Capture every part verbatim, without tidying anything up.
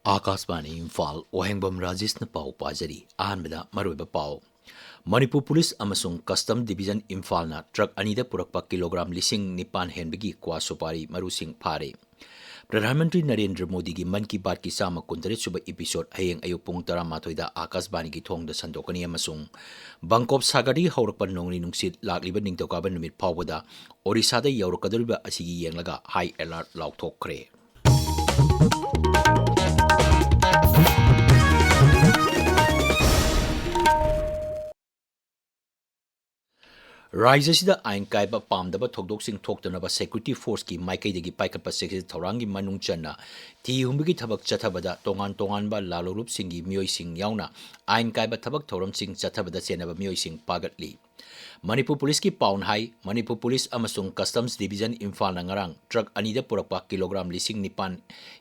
ꯑꯥꯀꯥꯁꯕꯥꯅꯤ ꯏꯝꯐꯥꯜ, ꯋꯥꯍꯦꯡꯕꯝ ꯔꯥꯖꯦꯁꯅ ꯄꯥꯎ ꯄꯥꯖꯔꯤ꯫ ꯑꯍꯥꯟꯕꯗ ꯃꯔꯨꯑꯣꯏꯕ ꯄꯥꯎ꯫ ꯃꯅꯤꯄꯨꯔ ꯄꯨꯂꯤꯁ ꯑꯃꯁꯨꯡ ꯀꯁꯇꯝ ꯗꯤꯕꯤꯖꯟ ꯏꯝꯐꯥꯜꯅ ꯇ꯭ꯔꯛ ꯑꯅꯤꯗ ꯄꯨꯔꯛꯄ ꯀꯤꯂꯣꯒ꯭ꯔꯥꯝ ꯂꯤꯁꯤꯡ ꯅꯤꯄꯥꯟ ꯍꯦꯟꯕꯒꯤ ꯀ꯭ꯋꯥ ꯁꯨꯄꯥꯔꯤ ꯃꯔꯨꯁꯤꯡ ꯐꯥꯔꯦ꯫ ꯄ꯭ꯔꯙꯥꯟ ꯃꯟꯇ꯭ꯔꯤ ꯅꯔꯦꯟꯗ꯭ꯔ ꯃꯣꯗꯤꯒꯤ ꯃꯟ ꯀꯤ ꯕꯥꯠꯀꯤ ꯆꯥꯝꯃ ꯀꯨꯟꯇꯔꯦꯠ ꯁꯨꯕ ꯏꯄꯤꯁꯣꯗ ꯍꯌꯦꯡ ꯑꯌꯨꯛ ꯄꯨꯡ ꯇꯔꯥꯃꯥꯊꯣꯏꯗ ꯑꯥꯀꯥꯁꯕꯥꯅꯤꯒꯤ ꯊꯣꯡꯗ ꯁꯟꯗꯣꯛꯀꯅꯤ ꯑꯃꯁꯨꯡ ꯕꯪꯀꯣꯞ ꯁꯥꯒꯔꯗꯒꯤ ꯍꯧꯔꯛꯄ ꯅꯣꯡꯂꯩ ꯅꯨꯡꯁꯤꯠ ꯂꯥꯛꯂꯤꯕ ꯅꯤꯡꯊꯧꯀꯥꯕ ꯅꯨꯃꯤꯠ ꯐꯥꯎꯕꯗ ꯑꯣꯔꯤꯁꯥꯗ ꯌꯧꯔꯛꯀꯗꯧꯔꯤꯕ ꯑꯁꯤꯒꯤ ꯌꯦꯡꯂꯒ ꯍꯥꯏ ꯑꯦꯂꯔꯠ ꯂꯥꯎꯊꯣꯛꯈ꯭ꯔꯦ꯫ ꯔꯥꯖ꯭ꯌ ꯑꯁꯤꯗ ꯑꯥꯏꯟ ꯀꯥꯏꯕ ꯄꯥꯝꯗꯕ ꯊꯧꯗꯣꯛꯁꯤꯡ ꯊꯣꯛꯇꯅꯕ ꯁꯦꯀ꯭ꯌꯨꯔꯤꯇꯤ ꯐꯣꯔꯁꯀꯤ ꯃꯥꯏꯀꯩꯗꯒꯤ ꯄꯥꯏꯈꯠꯄ ꯆꯦꯛꯁꯤꯟ ꯊꯧꯔꯥꯡꯒꯤ ꯃꯅꯨꯡ ꯆꯟꯅ ꯊꯤ ꯍꯨꯝꯕꯒꯤ ꯊꯕꯛ ꯆꯠꯊꯕꯗ ꯇꯣꯉꯥꯟ ꯇꯣꯉꯥꯟꯕ ꯂꯥꯂꯣꯡꯂꯨꯞꯁꯤꯡꯒꯤ ꯃꯤꯑꯣꯏꯁꯤꯡ ꯌꯥꯎꯅ ꯑꯥꯏꯟ ꯀꯥꯏꯕ ꯊꯕꯛ ꯊꯧꯔꯝꯁꯤꯡ ꯆꯠꯊꯕꯗ ꯆꯦꯟꯅꯕ ꯃꯤꯑꯣꯏꯁꯤꯡ ꯐꯥꯒꯠꯂꯤ꯫ ꯃꯅꯤꯄꯨꯔ ꯄꯨꯂꯤꯁꯀꯤ ꯄꯥꯎꯅ ꯍꯥꯏ, ꯃꯅꯤꯄꯨꯔ ꯄꯨꯂꯤꯁ ꯑꯃꯁꯨꯡ ꯀꯁꯇꯝꯁ ꯗꯤꯕꯤꯖꯟ ꯏꯝꯐꯥꯜꯅ ꯉꯔꯥꯡ ꯇ꯭ꯔꯛ ꯑꯅꯤꯗ ꯄꯨꯔꯛꯄ ꯀꯤꯂꯣꯒ꯭ꯔꯥꯝ ꯂꯤꯁꯤꯡ ꯅꯤꯄꯥꯟ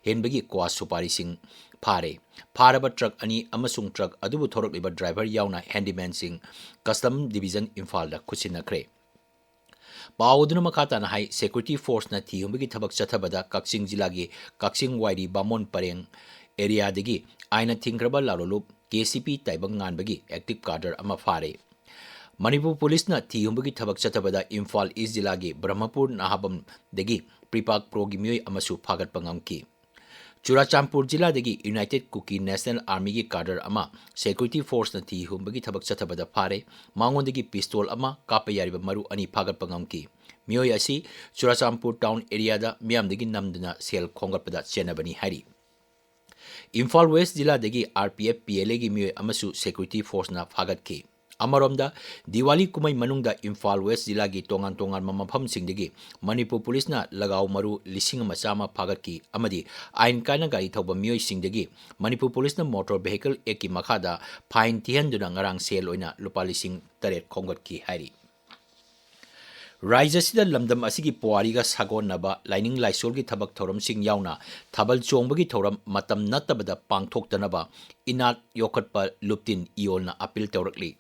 ꯍꯦꯟꯕꯒꯤ ꯀ꯭ꯋꯥ ꯁꯨꯄꯥꯔꯤꯁꯤꯡ ꯐꯥꯔꯦ꯫ ꯐꯥꯔꯕ ꯇ꯭ꯔꯛ ꯑꯅꯤ ꯑꯃꯁꯨꯡ ꯇ꯭ꯔꯛ ꯑꯗꯨꯕꯨ ꯊꯧꯔꯛꯂꯤꯕ ꯗ꯭ꯔꯥꯏꯚꯔ ꯌꯥꯎꯅ ꯍꯦꯟꯗꯤꯃꯦꯟꯁꯤꯡ ꯀꯁꯇꯝ ꯗꯤꯕꯤꯖꯟ ꯏꯝꯐꯥꯜꯗ ꯈꯨꯠꯁꯤꯟꯅꯈ꯭ꯔꯦ꯫ ꯄꯥꯎ ꯑꯗꯨꯅ ꯃꯈꯥ ꯇꯥꯅ ꯍꯥꯏ, ꯁꯦꯀ꯭ꯌꯨꯔꯤꯇꯤ ꯐꯣꯔꯁꯅ ꯊꯤ ꯍꯨꯝꯕꯒꯤ ꯊꯕꯛ ꯆꯠꯊꯕꯗ ꯀꯛꯆꯤꯡ ꯖꯤꯂꯥꯒꯤ ꯀꯛꯆꯤꯡ ꯋꯥꯏꯔꯤ ꯕꯥꯃꯣꯟ ꯄꯔꯦꯡ ꯑꯦꯔꯤꯌꯥꯗꯒꯤ ꯑꯥꯏꯟꯅ ꯊꯤꯡꯈ꯭ꯔꯕ ꯂꯥꯂꯣꯡꯂꯨꯞ ꯀꯦ ꯁꯤ ꯄꯤ ꯇꯥꯏꯕꯪꯉꯥꯟꯕꯒꯤ ꯑꯦꯛꯇꯤꯚ ꯀꯥꯗꯔ ꯑꯃ ꯐꯥꯔꯦ꯫ ꯃꯅꯤꯄꯨꯔ ꯄꯨꯂꯤꯁꯅ ꯊꯤ ꯍꯨꯝꯕꯒꯤ ꯊꯕꯛ ꯆꯠꯊꯕꯗ ꯏꯝꯐꯥꯜ ꯏꯁ ꯖꯤꯂꯥꯒꯤ ꯕ꯭ꯔꯍꯃꯄꯨꯔ ꯅꯍꯥꯕꯝꯗꯒꯤ ꯄ꯭ꯔꯤꯄꯥꯛ ꯄ꯭ꯔꯣꯒꯤ ꯃꯤꯑꯣꯏ ꯑꯃꯁꯨ ꯐꯥꯒꯠꯄ ꯉꯝꯈꯤ꯫ ꯆꯨꯔꯥꯆꯥꯟꯄꯨꯔ ꯖꯤꯂꯥꯗꯒꯤ ꯌꯨꯅꯥꯏꯇꯦꯗ ꯀꯨꯀꯤ ꯅꯦꯁꯅꯦꯜ ꯑꯥꯔꯃꯤꯒꯤ ꯀꯥꯗꯔ ꯑꯃ ꯁꯦꯀ꯭ꯌꯨꯔꯤꯇꯤ ꯐꯣꯔꯁꯅ ꯊꯤ ꯍꯨꯝꯕꯒꯤ ꯊꯕꯛ ꯆꯠꯊꯕꯗ ꯐꯥꯔꯦ꯫ ꯃꯉꯣꯟꯗꯒꯤ ꯄꯤꯁꯇꯣꯜ ꯑꯃ, ꯀꯥꯞꯄ ꯌꯥꯔꯤꯕ ꯃꯔꯨ ꯑꯅꯤ ꯐꯥꯒꯠꯄ ꯉꯝꯈꯤ꯫ ꯃꯤꯑꯣꯏ ꯑꯁꯤ ꯆꯨꯔꯥꯆꯥꯟꯄꯨꯔ ꯇꯥꯎꯟ ꯑꯦꯔꯤꯌꯥꯗ ꯃꯤꯌꯥꯝꯗꯒꯤ ꯅꯝꯗꯨꯅ ꯁꯦꯜ ꯈꯣꯝꯒꯠꯄꯗ ꯆꯦꯟꯅꯕꯅꯤ ꯍꯥꯏꯔꯤ꯫ ꯏꯝꯐꯥꯜ ꯋꯦꯁ ꯖꯤꯂꯥꯗꯒꯤ R P F, P L ꯑꯦꯒꯤ ꯃꯤꯑꯣꯏ ꯑꯃꯁꯨ ꯁꯦꯀ꯭ꯌꯨꯔꯤꯇꯤ ꯐꯣꯔꯁꯅ ꯐꯥꯒꯠꯈꯤ꯫ ꯑꯃꯔꯣꯝꯗ, ꯗꯤꯋꯥꯂꯤ ꯀꯨꯝꯍꯩ ꯃꯅꯨꯡꯗ ꯏꯝꯐꯥꯜ ꯋꯦꯁ ꯖꯤꯂꯥꯒꯤ ꯇꯣꯉꯥꯟ ꯇꯣꯉꯥꯟꯕ ꯃꯐꯝꯁꯤꯡꯗꯒꯤ ꯃꯅꯤꯄꯨꯔ ꯄꯨꯂꯤꯁꯅ ꯂꯒꯥꯎ ꯃꯔꯨ ꯂꯤꯁꯤꯡ ꯑꯃ ꯆꯥꯝꯃ ꯐꯥꯒꯠꯈꯤ ꯑꯃꯗꯤ ꯑꯥꯏꯟ ꯀꯥꯏꯅ ꯒꯥꯔꯤ ꯊꯧꯕ ꯃꯤꯑꯣꯏꯁꯤꯡꯗꯒꯤ ꯃꯅꯤꯄꯨꯔ ꯄꯨꯂꯤꯁꯅ ꯃꯣꯇꯣꯔ ꯚꯦꯍꯤꯀꯜ ꯑꯦꯛꯀꯤ ꯃꯈꯥꯗ ꯐꯥꯏꯟ ꯊꯤꯍꯟꯗꯨꯅ ꯉꯔꯥꯡ ꯁꯦꯜ ꯑꯣꯏꯅ ꯂꯨꯄꯥ ꯂꯤꯁꯤꯡ ꯇꯔꯦꯠ ꯈꯣꯝꯒꯠꯈꯤ ꯍꯥꯏꯔꯤ꯫ ꯔꯥꯖ꯭ꯌ ꯑꯁꯤꯗ ꯂꯝꯗꯝ ꯑꯁꯤꯒꯤ ꯄꯨꯋꯥꯔꯤꯒ ꯁꯥꯒꯣꯟꯅꯕ ꯂꯥꯏꯅꯤꯡ ꯂꯥꯏꯁꯣꯜꯒꯤ ꯊꯕꯛ ꯊꯧꯔꯝꯁꯤꯡ ꯌꯥꯎꯅ ꯊꯥꯕꯜ ꯆꯣꯡꯕꯒꯤ ꯊꯧꯔꯝ ꯃꯇꯝ ꯅꯠꯇꯕꯗ ꯄꯥꯡꯊꯣꯛꯇꯅꯕ ꯏꯅꯥꯠ ꯌꯣꯛꯈꯠꯄ ꯂꯨꯞꯇꯤꯟ ꯏꯌꯣꯜꯅ ꯑꯥꯄꯤꯜ ꯇꯧꯔꯛꯂꯤ꯫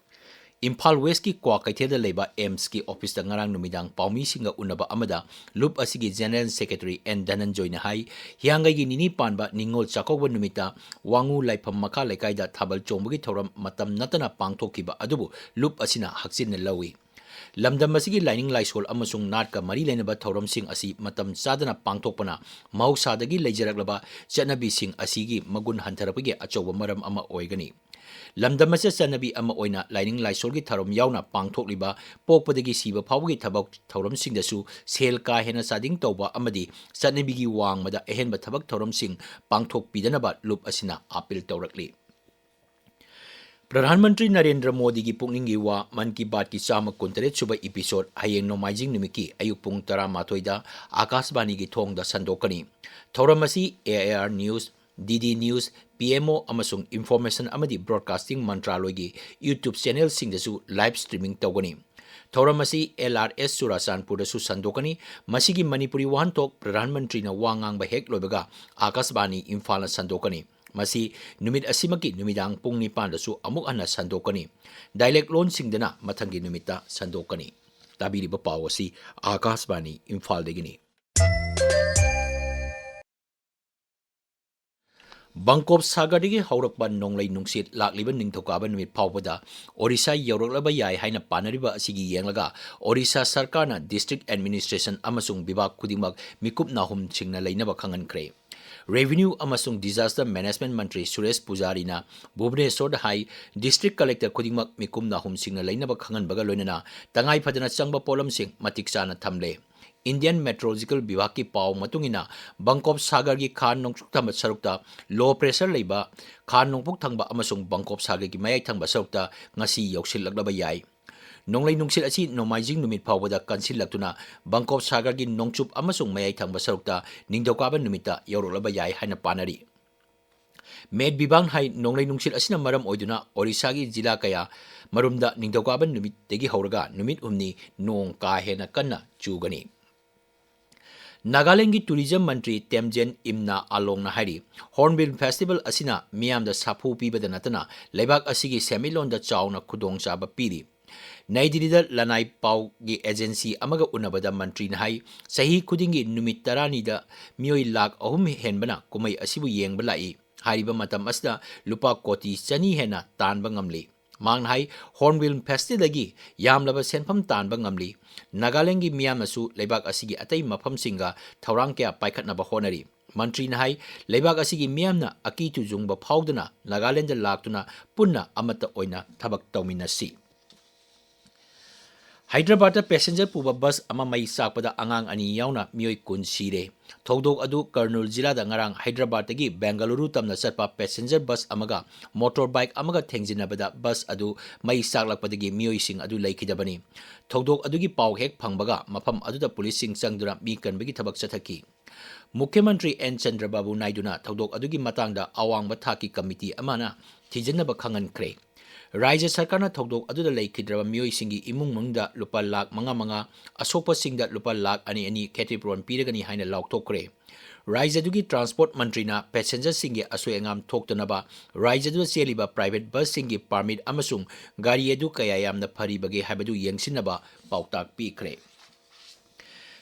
ꯏꯝꯐꯥꯜ ꯋꯦꯁꯀꯤ ꯀ꯭ꯋꯥꯀꯩꯊꯦꯜꯗ ꯂꯩꯕ ꯑꯦꯝꯁꯀꯤ ꯑꯣꯐꯤꯁꯇ ꯉꯔꯥꯡ ꯅꯨꯃꯤꯗꯥꯡ ꯄꯥꯎꯃꯤꯁꯤꯡꯒ ꯎꯅꯕ ꯑꯃꯗ ꯂꯨꯞ ꯑꯁꯤꯒꯤ ꯖꯦꯅꯔꯦꯜ ꯁꯦꯀ꯭ꯔꯦꯇꯔꯤ ꯑꯦꯟ ꯙꯅꯟꯖꯣꯏꯅ ꯍꯥꯏ, ꯍꯤꯌꯥꯡꯒꯩꯒꯤ ꯅꯤꯅꯤ ꯄꯥꯟꯕ ꯅꯤꯉꯣꯜ ꯆꯥꯛꯀꯧꯕ ꯅꯨꯃꯤꯠꯇ ꯋꯥꯉꯨ ꯂꯥꯏꯐꯝ ꯃꯈꯥ ꯂꯩꯀꯥꯏꯗ ꯊꯥꯕꯜ ꯆꯣꯡꯕꯒꯤ ꯊꯧꯔꯝ ꯃꯇꯝ ꯅꯠꯇꯅ ꯄꯥꯡꯊꯣꯛꯈꯤꯕ ꯑꯗꯨꯕꯨ ꯂꯨꯞ ꯑꯁꯤꯅ ꯍꯛꯆꯤꯟꯅ ꯂꯧꯏ꯫ ꯂꯝꯗꯝ ꯑꯁꯤꯒꯤ ꯂꯥꯏꯅꯤꯡ ꯂꯥꯏꯁꯣꯜ ꯑꯃꯁꯨꯡ ꯅꯥꯠꯀ ꯃꯔꯤ ꯂꯩꯅꯕ ꯊꯧꯔꯝꯁꯤꯡ ꯑꯁꯤ ꯃꯇꯝ ꯆꯥꯗꯅ ꯄꯥꯡꯊꯣꯛꯄꯅ ꯃꯍꯧꯁꯥꯗꯒꯤ ꯂꯩꯖꯔꯛꯂꯕ ꯆꯠꯅꯕꯤꯁꯤꯡ ꯑꯁꯤꯒꯤ ꯃꯒꯨꯟ ꯍꯟꯊꯔꯛꯄꯒꯤ ꯑꯆꯧꯕ ꯃꯔꯝ ꯑꯃ ꯑꯣꯏꯒꯅꯤ꯫ ꯂꯝꯗꯝ ꯑꯁꯤꯗ ꯆꯠꯅꯕꯤ ꯑꯃ ꯑꯣꯏꯅ ꯂꯥꯏꯅꯤꯡ ꯂꯥꯏꯁꯣꯜꯒꯤ ꯊꯧꯔꯝ ꯌꯥꯎꯅ ꯄꯥꯡꯊꯣꯛꯂꯤꯕ ꯄꯣꯛꯄꯗꯒꯤ ꯁꯤꯕ ꯐꯥꯎꯕꯒꯤ ꯊꯕꯛ ꯊꯧꯔꯝꯁꯤꯡꯗꯁꯨ ꯁꯦꯜ ꯀꯥ ꯍꯦꯟꯅ ꯆꯥꯗꯤꯡ ꯇꯧꯕ ꯑꯃꯗꯤ ꯆꯠꯅꯕꯤꯒꯤ ꯋꯥꯡꯃꯗ ꯑꯍꯦꯟꯕ ꯊꯕꯛ ꯊꯧꯔꯝꯁꯤꯡ ꯄꯥꯡꯊꯣꯛꯄꯤꯗꯅꯕ ꯂꯨꯞ ꯑꯁꯤꯅ ꯑꯥꯄꯤꯜ ꯇꯧꯔꯛꯂꯤ꯫ ꯄ꯭ꯔꯙꯥꯟ ꯃꯟꯇ꯭ꯔꯤ ꯅꯔꯦꯟꯗ꯭ꯔ ꯃꯣꯗꯤꯒꯤ ꯄꯨꯛꯅꯤꯡꯒꯤ ꯋꯥ ꯃꯟ ꯀꯤ ꯕꯥꯠꯀꯤ ꯆꯥꯝꯃ ꯀꯨꯟꯇꯔꯦꯠ ꯁꯨꯕ ꯏꯄꯤꯁꯣꯗ ꯍꯌꯦꯡ ꯅꯣꯡꯃꯥꯏꯖꯤꯡ ꯅꯨꯃꯤꯠꯀꯤ ꯑꯌꯨꯛ ꯄꯨꯡ ꯇꯔꯥꯃꯥꯊꯣꯏꯗ ꯑꯥꯀꯥꯁꯕꯥꯅꯤꯒꯤ ꯊꯣꯡꯗ ꯁꯟꯗꯣꯛꯀꯅꯤ꯫ ꯊꯧꯔꯝ ꯑꯁꯤ A I R news, D D news, P M O ꯑꯃꯁꯨꯡ ꯏꯟꯐꯣꯔꯃꯦꯁꯟ ꯑꯃꯗꯤ ꯕ꯭ꯔꯣꯗꯀꯥꯁꯇꯤꯡ ꯃꯟꯇ꯭ꯔꯥꯂꯣꯏꯒꯤ YouTube ꯆꯦꯅꯦꯜꯁꯤꯡꯗꯁꯨ ꯂꯥꯏꯚ ꯁ꯭ꯇ꯭ꯔꯤꯃꯤꯡ ꯇꯧꯒꯅꯤ꯫ ꯊꯧꯔꯝ ꯑꯁꯤ ꯑꯦꯜ ꯑꯥꯔ ꯑꯦꯁ ꯆꯨꯔꯥꯆꯥꯟꯄꯨꯔꯗꯁꯨ ꯁꯟꯗꯣꯛꯀꯅꯤ꯫ ꯃꯁꯤꯒꯤ ꯃꯅꯤꯄꯨꯔꯤ ꯋꯥꯍꯟꯊꯣꯛ ꯄ꯭ꯔꯙꯥꯟ ꯃꯟꯇ꯭ꯔꯤꯅ ꯋꯥ ꯉꯥꯡꯕ ꯍꯦꯛ ꯂꯣꯏꯕꯒ ꯑꯥꯀꯥꯁꯕꯥꯅꯤ ꯏꯝꯐꯥꯜꯅ ꯁꯟꯗꯣꯛꯀꯅꯤ꯫ ꯃꯁꯤ ꯅꯨꯃꯤꯠ ꯑꯁꯤꯃꯛꯀꯤ ꯅꯨꯃꯤꯗꯥꯡ ꯄꯨꯡ ꯅꯤꯄꯥꯟꯗꯁꯨ ꯑꯃꯨꯛ ꯍꯟꯅ ꯁꯟꯗꯣꯛꯀꯅꯤ꯫ ꯗꯥꯏꯂꯦꯛ ꯂꯣꯟꯁꯤꯡꯗꯅ ꯃꯊꯪꯒꯤ ꯅꯨꯃꯤꯠꯇ ꯁꯟꯗꯣꯛꯀꯅꯤ꯫ ꯇꯥꯕꯤꯔꯤꯕ ꯄꯥꯎ ꯑꯁꯤ ꯑꯥꯀꯥꯁꯕꯥꯅꯤ ꯏꯝꯐꯥꯜꯗꯒꯤꯅꯤ꯫ ꯕꯪꯀꯣꯞ ꯁꯥꯒꯔꯗꯒꯤ ꯍꯧꯔꯛꯄ ꯅꯣꯡꯂꯩ ꯅꯨꯡꯁꯤꯠ ꯂꯥꯛꯂꯤꯕ ꯅꯤꯡꯊꯧꯀꯥꯕ ꯅꯨꯃꯤꯠ ꯐꯥꯎꯕꯗ ꯑꯣꯔꯤꯁꯥ ꯌꯧꯔꯛꯂꯕ ꯌꯥꯏ ꯍꯥꯏꯅ ꯄꯥꯅꯔꯤꯕ ꯑꯁꯤꯒꯤ ꯌꯦꯡꯂꯒ ꯑꯣꯔꯤꯁꯥ ꯁꯔꯀꯥꯔꯅ ꯗꯤꯁꯇ꯭ꯔꯤꯛ ꯑꯦꯗꯃꯤꯅꯤꯁꯇ꯭ꯔꯦꯁꯟ ꯑꯃꯁꯨꯡ ꯕꯤꯚꯥꯒ ꯈꯨꯗꯤꯡꯃꯛ ꯃꯤꯀꯨꯞ ꯅꯥꯍꯨꯝ ꯁꯤꯡꯅ ꯂꯩꯅꯕ ꯈꯪꯍꯟꯈ꯭ꯔꯦ꯫ ꯔꯦꯚꯤꯅ꯭ꯌꯨ ꯑꯃꯁꯨꯡ ꯗꯤꯖꯥꯁꯇꯔ ꯃꯦꯅꯦꯖꯃꯦꯟꯠ ꯃꯟꯇ꯭ꯔꯤ ꯁꯨꯔꯦꯁ ꯄꯨꯖꯥꯔꯤꯅ ꯚꯨꯕꯅꯦꯁꯣꯔꯗ ꯍꯥꯏ, ꯗꯤꯁꯇ꯭ꯔꯤꯛ ꯀꯂꯦꯛꯇꯔ ꯈꯨꯗꯤꯡꯃꯛ ꯃꯤꯀꯨꯞ ꯅꯥꯍꯨꯝ ꯁꯤꯡꯅ ꯂꯩꯅꯕ ꯈꯪꯍꯟꯕꯒ ꯂꯣꯏꯅꯅ ꯇꯉꯥꯏ ꯐꯗꯅ ꯆꯪꯕ ꯄꯣꯠꯂꯝꯁꯤꯡ ꯃꯇꯤꯛ ꯆꯥꯅ ꯊꯝꯂꯦ꯫ ꯏꯟꯗꯤꯌꯟ ꯃꯦꯇ꯭ꯔꯣꯂꯣꯖꯤꯀꯦꯜ ꯕꯤꯚꯥꯒꯀꯤ ꯄꯥꯎ ꯃꯇꯨꯡ ꯏꯟꯅ, ꯕꯪꯀꯣꯞ ꯁꯥꯒꯔꯒꯤ ꯈꯥ ꯅꯣꯡꯆꯨꯞ ꯊꯪꯕ ꯁꯔꯨꯛꯇ ꯂꯣ ꯄ꯭ꯔꯦꯁꯔ ꯂꯩꯕ, ꯈꯥ ꯅꯣꯡꯄꯣꯛ ꯊꯪꯕ ꯑꯃꯁꯨꯡ ꯕꯪꯀꯣꯞ ꯁꯥꯒꯔꯒꯤ ꯃꯌꯥꯏ ꯊꯪꯕ ꯁꯔꯨꯛꯇ ꯉꯁꯤ ꯌꯧꯁꯤꯜꯂꯛꯂꯕ ꯌꯥꯏ꯫ ꯅꯣꯡꯂꯩ ꯅꯨꯡꯁꯤꯠ ꯑꯁꯤ ꯅꯣꯡꯃꯥꯏꯖꯤꯡ ꯅꯨꯃꯤꯠ ꯐꯥꯎꯕꯗ ꯀꯟꯁꯤꯜꯂꯛꯇꯨꯅ ꯕꯪꯀꯣꯞ ꯁꯥꯒꯔꯒꯤ ꯅꯣꯡꯆꯨꯞ ꯑꯃꯁꯨꯡ ꯃꯌꯥꯏ ꯊꯪꯕ ꯁꯔꯨꯛꯇ ꯅꯤꯡꯊꯧꯀꯥꯕ ꯅꯨꯃꯤꯠꯇ ꯌꯧꯔꯛꯂꯕ ꯌꯥꯏ ꯍꯥꯏꯅ ꯄꯥꯅꯔꯤ꯫ ꯃꯦꯠ ꯕꯤꯚꯥꯒꯅ ꯍꯥꯏ, ꯅꯣꯡꯂꯩ ꯅꯨꯡꯁꯤꯠ ꯑꯁꯤꯅ ꯃꯔꯝ ꯑꯣꯏꯗꯨꯅ ꯑꯣꯔꯤꯁꯥꯒꯤ ꯖꯤꯂꯥ ꯀꯌꯥ ꯃꯔꯨꯝꯗ ꯅꯤꯡꯊꯧꯀꯥꯕ ꯅꯨꯃꯤꯠꯇꯒꯤ ꯍꯧꯔꯒ ꯅꯨꯃꯤꯠ ꯍꯨꯝꯅꯤ ꯅꯣꯡ ꯀꯥ ꯍꯦꯟꯅ ꯀꯟꯅ ꯆꯨꯒꯅꯤ꯫ ꯅꯥꯒꯥꯂꯦꯟꯗꯒꯤ ꯇꯨꯔꯤꯖꯝ ꯃꯟꯇ꯭ꯔꯤ ꯇꯦꯝꯖꯦꯟ ꯏꯝꯅꯥ ꯑꯥꯂꯣꯡꯅ ꯍꯥꯏꯔꯤ, ꯍꯣꯔꯟꯕꯤꯜ ꯐꯦꯁꯇꯤꯚꯦꯜ ꯑꯁꯤꯅ ꯃꯤꯌꯥꯝꯗ ꯁꯥꯐꯨ ꯄꯤꯕꯗ ꯅꯠꯇꯅ ꯂꯩꯕꯥꯛ ꯑꯁꯤꯒꯤ ꯁꯦꯟꯃꯤꯠꯂꯣꯟꯗ ꯆꯥꯎꯅ ꯈꯨꯗꯣꯡꯆꯥꯕ ꯄꯤꯔꯤ꯫ ꯅꯩ ꯗꯤꯜꯂꯤꯗ ꯂꯅꯥꯏ ꯄꯥꯎꯒꯤ ꯑꯦꯖꯦꯟꯁꯤ ꯑꯃꯒ ꯎꯅꯕꯗ ꯃꯟꯇ꯭ꯔꯤꯅ ꯍꯥꯏ, ꯆꯍꯤ ꯈꯨꯗꯤꯡꯒꯤ ꯅꯨꯃꯤꯠ ꯇꯔꯥꯅꯤꯗ ꯃꯤꯑꯣꯏ ꯂꯥꯈ ꯑꯍꯨꯝ ꯍꯦꯟꯕꯅ ꯀꯨꯝꯍꯩ ꯑꯁꯤꯕꯨ ꯌꯦꯡꯕ ꯂꯥꯛꯏ꯫ ꯍꯥꯏꯔꯤꯕ ꯃꯇꯝ ꯑꯁꯤꯗ ꯂꯨꯄꯥ ꯀꯣꯇꯤ ꯆꯅꯤ ꯍꯦꯟꯅ ꯇꯥꯟꯕ ꯉꯝꯂꯤ꯫ ꯃꯍꯥꯛꯅ ꯍꯥꯏ, ꯍꯣꯔꯟꯕꯤꯜ ꯐꯦꯁꯇꯤꯚꯦꯜꯗꯒꯤ ꯌꯥꯝꯂꯕ ꯁꯦꯟꯐꯝ ꯇꯥꯟꯕ ꯉꯝꯂꯤ꯫ ꯅꯥꯒꯥꯂꯦꯟꯗꯒꯤ ꯃꯤꯌꯥꯝꯅꯁꯨ ꯂꯩꯕꯥꯛ ꯑꯁꯤꯒꯤ ꯑꯇꯩ ꯃꯐꯝꯁꯤꯡꯒ ꯊꯧꯔꯥꯡ ꯀꯌꯥ ꯄꯥꯏꯈꯠꯅꯕ ꯍꯣꯠꯅꯔꯤ꯫ ꯃꯟꯇ꯭ꯔꯤꯅ ꯍꯥꯏ, ꯂꯩꯕꯥꯛ ꯑꯁꯤꯒꯤ ꯃꯤꯌꯥꯝꯅ ꯑꯀꯤ ꯇꯨꯖꯨꯡꯕ ꯐꯥꯎꯗꯅ ꯅꯥꯒꯥꯂꯦꯟꯗ ꯂꯥꯛꯇꯨꯅ ꯄꯨꯟꯅ ꯑꯃꯠꯇ ꯑꯣꯏꯅ ꯊꯕꯛ ꯇꯧꯃꯤꯟꯅꯁꯤ꯫ ꯍꯥꯏꯗ꯭ꯔꯕꯥꯗꯇ ꯄꯦꯁꯦꯟꯖꯔ ꯄꯨꯕ ꯕꯁ ꯑꯃ ꯃꯩ ꯆꯥꯛꯄꯗ ꯑꯉꯥꯡ ꯑꯅꯤ ꯌꯥꯎꯅ ꯃꯤꯑꯣꯏ ꯀꯨꯟ ꯁꯤꯔꯦ꯫ ꯊꯧꯗꯣꯛ ꯑꯗꯨ ꯀꯔꯅꯨꯜ ꯖꯤꯂꯥꯗ ꯉꯔꯥꯡ ꯍꯥꯏꯗ꯭ꯔꯕꯥꯗꯇꯒꯤ ꯕꯦꯡꯒꯂꯨꯔꯨ ꯇꯝꯅ ꯆꯠꯄ ꯄꯦꯁꯦꯟꯖꯔ ꯕꯁ ꯑꯃꯒ ꯃꯣꯇꯣꯔ ꯕꯥꯏꯛ ꯑꯃꯒ ꯊꯦꯡꯖꯤꯟꯅꯕꯗ ꯕꯁ ꯑꯗꯨ ꯃꯩ ꯆꯥꯛꯂꯛꯄꯗꯒꯤ ꯃꯤꯑꯣꯏꯁꯤꯡ ꯑꯗꯨ ꯂꯩꯈꯤꯗꯕꯅꯤ꯫ ꯊꯧꯗꯣꯛ ꯑꯗꯨꯒꯤ ꯄꯥꯎ ꯍꯦꯛ ꯐꯪꯕꯒ ꯃꯐꯝ ꯑꯗꯨꯗ ꯄꯨꯂꯤꯁꯁꯤꯡ ꯆꯪꯗꯨꯅ ꯃꯤ ꯀꯟꯕꯒꯤ ꯊꯕꯛ ꯆꯠꯊꯈꯤ꯫ ꯃꯨꯈ꯭ꯌ ꯃꯟꯇ꯭ꯔꯤ ꯑꯦꯟ ꯆꯟꯗ꯭ꯔꯕꯥꯕꯨ ꯅꯥꯏꯗꯨꯅ ꯊꯧꯗꯣꯛ ꯑꯗꯨꯒꯤ ꯃꯇꯥꯡꯗ ꯑꯋꯥꯡꯕ ꯊꯥꯛꯀꯤ ꯀꯃꯤꯇꯤ ꯑꯃꯅ ꯊꯤꯖꯤꯟꯅꯕ ꯈꯪꯍꯟꯈ꯭ꯔꯦ꯫ ꯔꯥꯖ꯭ꯌ ꯁꯔꯀꯥꯔꯅ ꯊꯧꯗꯣꯛ ꯑꯗꯨꯗ ꯂꯩꯈꯤꯗ꯭ꯔꯕ ꯃꯤꯑꯣꯏꯁꯤꯡꯒꯤ ꯏꯃꯨꯡ ꯃꯅꯨꯡꯗ ꯂꯨꯄꯥ ꯂꯥꯈ ꯃꯉꯥ ꯃꯉꯥ, ꯑꯁꯣꯛꯄꯁꯤꯡꯗ ꯂꯨꯄꯥ ꯂꯥꯈ ꯑꯅꯤ ꯑꯅꯤ ꯈꯦꯇꯤꯄꯨꯔꯣꯟ ꯄꯤꯔꯒꯅꯤ ꯍꯥꯏꯅ ꯂꯥꯎꯊꯣꯛꯈ꯭ꯔꯦ꯫ ꯔꯥꯖ꯭ꯌ ꯑꯗꯨꯒꯤ ꯇ꯭ꯔꯥꯟꯁꯄꯣꯔꯠ ꯃꯟꯇ꯭ꯔꯤꯅ ꯄꯦꯁꯦꯟꯖꯔꯁꯤꯡꯒꯤ ꯑꯁꯣꯏ ꯑꯉꯥꯝ ꯊꯣꯛꯇꯅꯕ ꯔꯥꯖ꯭ꯌ ꯑꯗꯨꯗ ꯆꯦꯜꯂꯤꯕ ꯄ꯭ꯔꯥꯏꯚꯦꯠ ꯕꯁꯁꯤꯡꯒꯤ ꯄꯥꯔꯃꯤꯠ ꯑꯃꯁꯨꯡ ꯒꯥꯔꯤ ꯑꯗꯨ ꯀꯌꯥ ꯌꯥꯝꯅ ꯐꯔꯤꯕꯒꯦ ꯍꯥꯏꯕꯗꯨ ꯌꯦꯡꯁꯤꯟꯅꯕ ꯄꯥꯎꯇꯥꯛ ꯄꯤꯈ꯭ꯔꯦ꯫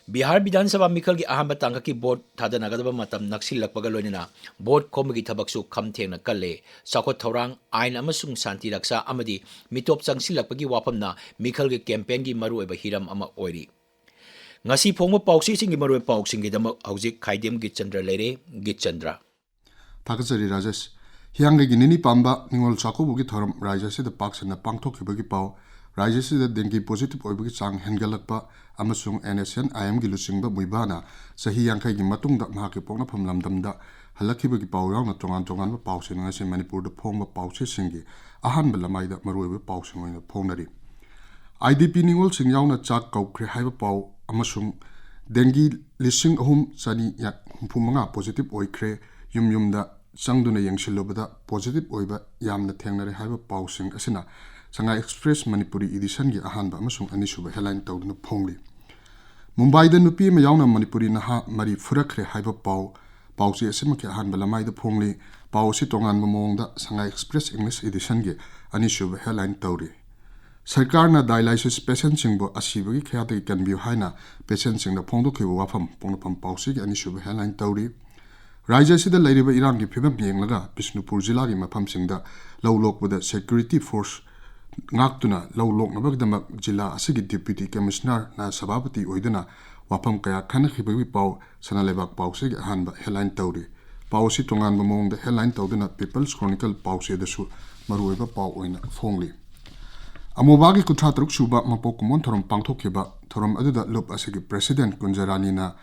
ꯕꯤꯍꯥꯔ ꯕꯤꯙꯥꯟ ꯁꯚꯥ ꯃꯤꯈꯜꯒꯤ ꯑꯍꯥꯟꯕ ꯇꯥꯡꯀꯛꯀꯤ ꯚꯣꯠ ꯊꯥꯗꯅꯒꯗꯕ ꯃꯇꯝ ꯅꯛꯁꯤꯜꯂꯛꯄꯒ ꯂꯣꯏꯅꯅ ꯚꯣꯠ ꯈꯣꯝꯕꯒꯤ ꯊꯕꯛꯁꯨ ꯈꯝ ꯊꯦꯡꯅ ꯀꯜꯂꯦ꯫ ꯆꯥꯎꯈꯠ ꯊꯧꯔꯥꯡ, ꯑꯥꯏꯟ ꯑꯃꯁꯨꯡ ꯁꯥꯟꯇꯤ ꯔꯛꯁꯥ ꯑꯃꯗꯤ ꯃꯤꯇꯣꯞ ꯆꯪꯁꯤꯜꯂꯛꯄꯒꯤ ꯋꯥꯐꯝꯅ ꯃꯤꯈꯜꯒꯤ ꯀꯦꯝꯄꯦꯟꯒꯤ ꯃꯔꯨꯑꯣꯏꯕ ꯍꯤꯔꯝ ꯑꯃ ꯑꯣꯏꯔꯤ꯫ ꯉꯁꯤ ꯐꯣꯡꯕ ꯄꯥꯎꯆꯦꯁꯤꯡꯒꯤ ꯃꯔꯨꯑꯣꯏꯕ ꯄꯥꯎꯁꯤꯡꯒꯤꯗꯃꯛ ꯍꯧꯖꯤꯛ ꯈꯥꯏꯗꯦꯝ ꯒꯤꯠꯆꯟꯗ꯭ꯔ ꯂꯩꯔꯦ꯫ ꯒꯤꯠꯆꯟꯗ꯭ꯔ꯫ ꯊꯥꯒꯠꯆꯔꯤ ꯔꯥꯖꯦꯁ꯫ ꯍꯤꯌꯥꯡꯒꯩꯒꯤ ꯅꯤꯅꯤ ꯄꯥꯟꯕ ꯅꯤꯉꯣꯜ ꯆꯥꯛꯀꯧꯕꯒꯤ ꯊꯧꯔꯝ ꯔꯥꯖ꯭ꯌ ꯑꯁꯤꯗ ꯄꯥꯛ ꯁꯟꯅ ꯄꯥꯡꯊꯣꯛꯈꯤꯕꯒꯤ ꯄꯥꯎ꯫ ꯔꯥꯖ꯭ꯌ ꯑꯁꯤꯗ ꯗꯦꯡꯒꯤ ꯄꯣꯖꯤꯇꯤꯚ ꯑꯣꯏꯕꯒꯤ ꯆꯥꯡ ꯍꯦꯟꯒꯠꯂꯛꯄ ꯑꯃꯁꯨꯡ ꯑꯦꯟ ꯑꯦꯁ ꯑꯦꯟ ꯑꯥꯏ ꯑꯦꯝꯒꯤ ꯂꯨꯆꯤꯡꯕ ꯃꯨꯏꯕꯥꯅ ꯆꯍꯤ ꯌꯥꯡꯈꯩꯒꯤ ꯃꯇꯨꯡꯗ ꯃꯍꯥꯛꯀꯤ ꯄꯣꯛꯅꯐꯝ ꯂꯝꯗꯝꯗ ꯍꯜꯂꯛꯈꯤꯕꯒꯤ ꯄꯥꯎ ꯌꯥꯎꯅ ꯇꯣꯉꯥꯟ ꯇꯣꯉꯥꯟꯕ ꯄꯥꯎꯁꯤꯡ ꯑꯁꯤ ꯃꯅꯤꯄꯨꯔꯗ ꯐꯣꯡꯕ ꯄꯥꯎꯆꯦꯁꯤꯡꯒꯤ ꯑꯍꯥꯟꯕ ꯂꯃꯥꯏꯗ ꯃꯔꯨꯑꯣꯏꯕ ꯄꯥꯎꯁꯤꯡ ꯑꯣꯏꯅ ꯐꯣꯡꯅꯔꯤ꯫ ꯑꯥꯏ ꯗꯤ ꯄꯤ ꯅꯤꯉꯣꯜꯁꯤꯡ ꯌꯥꯎꯅ ꯆꯥꯛ ꯀꯧꯈ꯭ꯔꯦ ꯍꯥꯏꯕ ꯄꯥꯎ ꯑꯃꯁꯨꯡ ꯗꯦꯡꯒꯤ ꯂꯤꯁꯤꯡ ꯑꯍꯨꯝ ꯆꯅꯤ ꯍꯨꯝꯐꯨ ꯃꯉꯥ ꯄꯣꯖꯤꯇꯤꯚ ꯑꯣꯏꯈ꯭ꯔꯦ, ꯌꯨꯝ ꯌꯨꯝꯗ ꯆꯪꯗꯨꯅ ꯌꯦꯡꯁꯤꯜꯂꯨꯕꯗ ꯄꯣꯖꯤꯇꯤꯚ ꯑꯣꯏꯕ ꯌꯥꯝꯅ ꯊꯦꯡꯅꯔꯦ ꯍꯥꯏꯕ ꯄꯥꯎꯁꯤꯡ ꯑꯁꯤꯅ ꯁꯉꯥꯏ ꯑꯦꯛꯁꯄ꯭ꯔꯦꯁ ꯃꯅꯤꯄꯨꯔꯤ ꯏꯗꯤꯁꯟꯒꯤ ꯑꯍꯥꯟꯕ ꯑꯃꯁꯨꯡ ꯑꯅꯤꯁꯨꯕ ꯍꯦꯗꯂꯥꯏꯟ ꯇꯧꯗꯨꯅ ꯐꯣꯡꯂꯤ꯫ ꯃꯨꯝꯕꯥꯏꯗ ꯅꯨꯄꯤ ꯑꯃ ꯌꯥꯎꯅ ꯃꯅꯤꯄꯨꯔꯤ ꯅꯍꯥ ꯃꯔꯤ ꯐꯨꯔꯛꯈ꯭ꯔꯦ ꯍꯥꯏꯕ ꯄꯥꯎ ꯄꯥꯎꯆꯦ ꯑꯁꯤꯃꯛꯀꯤ ꯑꯍꯥꯟꯕ ꯂꯃꯥꯏꯗ ꯐꯣꯡꯂꯤ꯫ ꯄꯥꯎ ꯑꯁꯤ ꯇꯣꯉꯥꯟꯕ ꯃꯑꯣꯡꯗ ꯁꯉꯥꯏ Express English Editionꯒꯤ ꯑꯅꯤꯁꯨꯕ headline ꯇꯧꯔꯤ꯫ ꯁꯔꯀꯥꯔꯅ dialysis patientꯁꯤꯡꯕꯨ ꯑꯁꯤꯕꯒꯤ ꯈꯌꯥꯠꯇꯒꯤ ꯀꯟꯕꯤꯌꯨ ꯍꯥꯏꯅ patientꯁꯤꯡꯗ ꯐꯣꯡꯗꯣꯛꯈꯤꯕ ꯋꯥꯐꯝ ꯄꯣꯛꯅꯐꯝ ꯄꯥꯎꯆꯦꯒꯤ ꯑꯅꯤꯁꯨꯕ headline ꯇꯧꯔꯤ꯫ ꯔꯥꯖ꯭ꯌ ꯑꯁꯤꯗ ꯂꯩꯔꯤꯕ ꯏꯔꯥꯡꯒꯤ ꯐꯤꯕꯝ ꯌꯦꯡꯂꯒ ꯕꯤꯁꯅꯨꯄꯨꯔ ꯖꯤꯂꯥꯒꯤ ꯃꯐꯝꯁꯤꯡꯗ ꯂꯧ ꯂꯣꯛꯄꯗ security force ꯉꯥꯛꯇꯨꯅ ꯂꯧ ꯂꯣꯛꯅꯕꯒꯤꯗꯃꯛ ꯖꯤꯂꯥ ꯑꯁꯤꯒꯤ Deputy Commissionerꯅ ꯁꯚꯥꯄꯇꯤ ꯑꯣꯏꯗꯨꯅ ꯋꯥꯐꯝ ꯀꯌꯥ ꯈꯟꯅꯈꯤꯕꯒꯤ ꯄꯥꯎ ꯁꯅꯥꯂꯩꯕꯥꯛ ꯄꯥꯎꯆꯦꯒꯤ ꯑꯍꯥꯟꯕ headline ꯇꯧꯔꯤ꯫ ꯄꯥꯎ ꯑꯁꯤ ꯇꯣꯉꯥꯟꯕ ꯃꯑꯣꯡꯗ headline ꯇꯧꯗꯨꯅ People's Chronicle ꯄꯥꯎꯆꯦꯗꯁꯨ ꯃꯔꯨꯑꯣꯏꯕ ꯄꯥꯎ ꯑꯣꯏꯅ ꯐꯣꯡꯂꯤ꯫ ꯑꯃꯣꯕꯥꯒꯤ ꯀꯨꯟꯊ꯭ꯔꯥ ꯇꯔꯨꯛ ꯁꯨꯕ ꯃꯄꯣꯛ ꯀꯨꯝꯑꯣꯟ ꯊꯧꯔꯝ ꯄꯥꯡꯊꯣꯛꯈꯤꯕ꯫ ꯊꯧꯔꯝ ꯑꯗꯨꯗ ꯂꯨꯞ ꯑꯁꯤꯒꯤ President ꯀꯨꯟꯖꯔꯥꯅꯤꯅ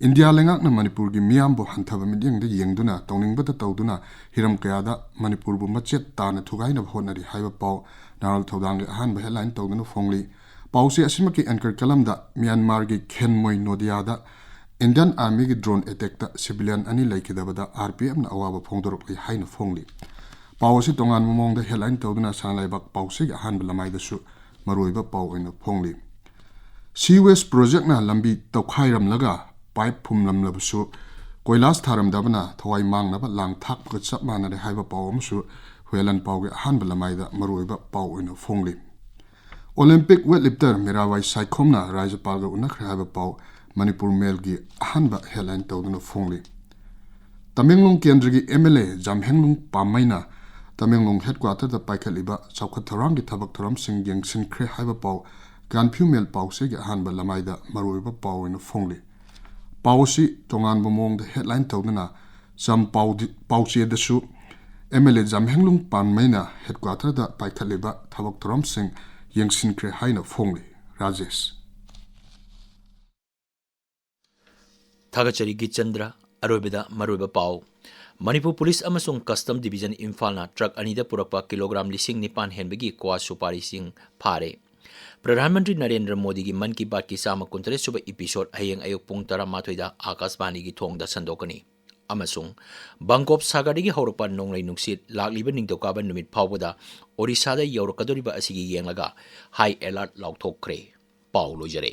ꯏꯟꯗꯤꯌꯥ ꯂꯩꯉꯥꯛꯅ ꯃꯅꯤꯄꯨꯔꯒꯤ ꯃꯤꯌꯥꯝꯕꯨ ꯍꯟꯊꯕ ꯃꯤꯠꯌꯦꯡꯗ ꯌꯦꯡꯗꯨꯅ ꯇꯧꯅꯤꯡꯕꯇ ꯇꯧꯗꯨꯅ ꯍꯤꯔꯝ ꯀꯌꯥꯗ ꯃꯅꯤꯄꯨꯔꯕꯨ ꯃꯆꯦꯠ ꯇꯥꯅ ꯊꯨꯒꯥꯏꯅꯕ ꯍꯣꯠꯅꯔꯤ ꯍꯥꯏꯕ ꯄꯥꯎ ꯅꯍꯥꯔꯣꯜ ꯊꯧꯗꯥꯡꯒꯤ ꯑꯍꯥꯟꯕ headline ꯇꯧꯗꯨꯅ ꯐꯣꯡꯂꯤ꯫ ꯄꯥꯎꯆꯦ ꯑꯁꯤꯃꯛꯀꯤ anchor columnꯗ ꯃ꯭ꯌꯥꯟꯃꯥꯔꯒꯤ ꯈꯦꯟꯃꯣꯏ ꯅꯣꯗꯤꯌꯥꯗ Indian Armyꯒꯤ drone attackꯇ civilian ꯑꯅꯤ ꯂꯩꯈꯤꯗꯕꯗ RPFꯅ ꯑꯋꯥꯕ ꯐꯣꯡꯗꯣꯔꯛꯂꯤ ꯍꯥꯏꯅ ꯐꯣꯡꯂꯤ꯫ ꯄꯥꯎ ꯑꯁꯤ ꯇꯣꯉꯥꯟꯕ ꯃꯑꯣꯡꯗ headline ꯇꯧꯗꯨꯅ ꯁꯅꯥꯂꯩꯕꯥꯛ ꯄꯥꯎꯆꯦꯒꯤ ꯑꯍꯥꯟꯕ ꯂꯃꯥꯏꯗꯁꯨ ꯃꯔꯨꯑꯣꯏꯕ ꯄꯥꯎ ꯑꯣꯏꯅ ꯐꯣꯡꯂꯤ꯫ Sewage projectꯅ ꯂꯝꯕꯤ ꯇꯧꯈꯥꯏꯔꯝꯂꯒ pipe ꯐꯨꯝꯂꯝꯂꯕꯁꯨ ꯀꯣꯏꯂꯥꯁ ꯊꯥꯔꯝꯗꯕꯅ ꯊꯋꯥꯏ ꯃꯥꯡꯅꯕ ꯂꯥꯡ ꯊꯥꯛꯄꯒ ꯆꯞ ꯃꯥꯟꯅꯔꯦ ꯍꯥꯏꯕ ꯄꯥꯎ ꯑꯃꯁꯨ ꯍꯨꯌꯦꯂꯟ ꯄꯥꯎꯒꯤ ꯑꯍꯥꯟꯕ ꯂꯃꯥꯏꯗ ꯃꯔꯨꯑꯣꯏꯕ ꯄꯥꯎ ꯑꯣꯏꯅ ꯐꯣꯡꯂꯤ꯫ Olympic weightlifter ꯃꯤꯔꯥꯕꯥꯏ ꯁꯥꯏꯈꯣꯝꯅ ꯔꯥꯖ꯭ꯌꯄꯥꯜꯒ ꯎꯅꯈ꯭ꯔꯦ ꯍꯥꯏꯕ ꯄꯥꯎ ꯃꯅꯤꯄꯨꯔ ꯃꯦꯜꯒꯤ ꯑꯍꯥꯟꯕ headline ꯇꯧꯗꯨꯅ ꯐꯣꯡꯂꯤ꯫ ꯇꯃꯦꯡꯂꯣꯡ ꯀꯦꯟꯗ꯭ꯔꯒꯤ MLA ꯖꯥꯝꯍꯦꯡꯂꯨꯡ ꯄꯥꯝꯃꯩꯅ ꯇꯃꯦꯡꯂꯣꯡ headquarterꯗ ꯄꯥꯏꯈꯠꯂꯤꯕ ꯆꯥꯎꯈꯠ ꯊꯧꯔꯥꯡꯒꯤ ꯊꯕꯛ ꯊꯧꯔꯝꯁꯤꯡ ꯌꯦꯡꯁꯤꯟꯈ꯭ꯔꯦ ꯍꯥꯏꯕ ꯄꯥꯎ ꯒꯥꯟꯐꯤꯌꯨ ꯃꯦꯜ ꯄꯥꯎꯆꯦꯒꯤ ꯑꯍꯥꯟꯕ ꯂꯃꯥꯏꯗ ꯃꯔꯨꯑꯣꯏꯕ ꯄꯥꯎ ꯑꯣꯏꯅ ꯐꯣꯡꯂꯤ꯫ ꯄꯥꯎ ꯑꯁꯤ ꯇꯣꯉꯥꯟꯕ ꯃꯑꯣꯡꯗ headline ꯇꯧꯗꯨꯅ ꯆꯝ ꯄꯥꯎꯗꯤ-, ꯄꯥꯎꯆꯦꯗꯁꯨ MLA ꯖꯥꯝꯍꯦꯡꯂꯨꯡ ꯄꯥꯟꯃꯩꯅ headquarterꯗ ꯄꯥꯏꯈꯠꯂꯤꯕ ꯊꯕꯛ ꯊꯧꯔꯝꯁꯤꯡ ꯌꯦꯡꯁꯤꯟꯈ꯭ꯔꯦ ꯍꯥꯏꯅ ꯐꯣꯡꯂꯤ꯫ ꯔꯥꯖꯦꯁ꯫ ꯊꯥꯒꯠꯆꯔꯤ ꯒꯤꯠꯆꯟꯗ꯭ꯔ꯫ ꯑꯔꯣꯏꯕꯗ ꯃꯔꯨꯑꯣꯏꯕ ꯄꯥꯎ꯫ ꯃꯅꯤꯄꯨꯔ ꯄꯨꯂꯤꯁ ꯑꯃꯁꯨꯡ ꯀꯁꯇꯝ ꯗꯤꯕꯤꯖꯟ ꯏꯝꯐꯥꯜꯅ ꯇ꯭ꯔꯛ ꯑꯅꯤꯗ ꯄꯨꯔꯛꯄ ꯀꯤꯂꯣꯒ꯭ꯔꯥꯝ ꯂꯤꯁꯤꯡ ꯅꯤꯄꯥꯟ ꯍꯦꯟꯕꯒꯤ ꯀ꯭ꯋꯥ ꯁꯨꯄꯥꯔꯤꯁꯤꯡ ꯐꯥꯔꯦ꯫ ꯄ꯭ꯔꯙꯥꯟ ꯃꯟꯇ꯭ꯔꯤ ꯅꯔꯦꯟꯗ꯭ꯔ ꯃꯣꯗꯤꯒꯤ ꯃꯟ ꯀꯤ ꯕꯥꯠꯀꯤ ꯆꯥꯝꯃ ꯀꯨꯟꯇꯔꯦꯠ ꯁꯨꯕ episode ꯍꯌꯦꯡ ꯑꯌꯨꯛ ꯄꯨꯡ ꯇꯔꯥꯃꯥꯊꯣꯏꯗ ꯑꯥꯀꯥꯁꯕꯥꯅꯤꯒꯤ ꯊꯣꯡꯗ ꯁꯟꯗꯣꯛꯀꯅꯤ꯫ ꯑꯃꯁꯨꯡ ꯕꯪꯒꯣꯞ ꯁꯥꯒꯔꯗꯒꯤ ꯍꯧꯔꯛꯄ ꯅꯣꯡꯂꯩ ꯅꯨꯡꯁꯤꯠ ꯂꯥꯛꯂꯤꯕ ꯅꯤꯡꯊꯧꯀꯥꯕ ꯅꯨꯃꯤꯠ ꯐꯥꯎꯕꯗ ꯑꯣꯔꯤꯁꯥꯗ ꯌꯧꯔꯛꯀꯗꯧꯔꯤꯕ ꯑꯁꯤꯒꯤ ꯌꯦꯡꯂꯒ high alert ꯂꯥꯎꯊꯣꯛꯈ꯭ꯔꯦ꯫ ꯄꯥꯎ ꯂꯣꯏꯖꯔꯦ꯫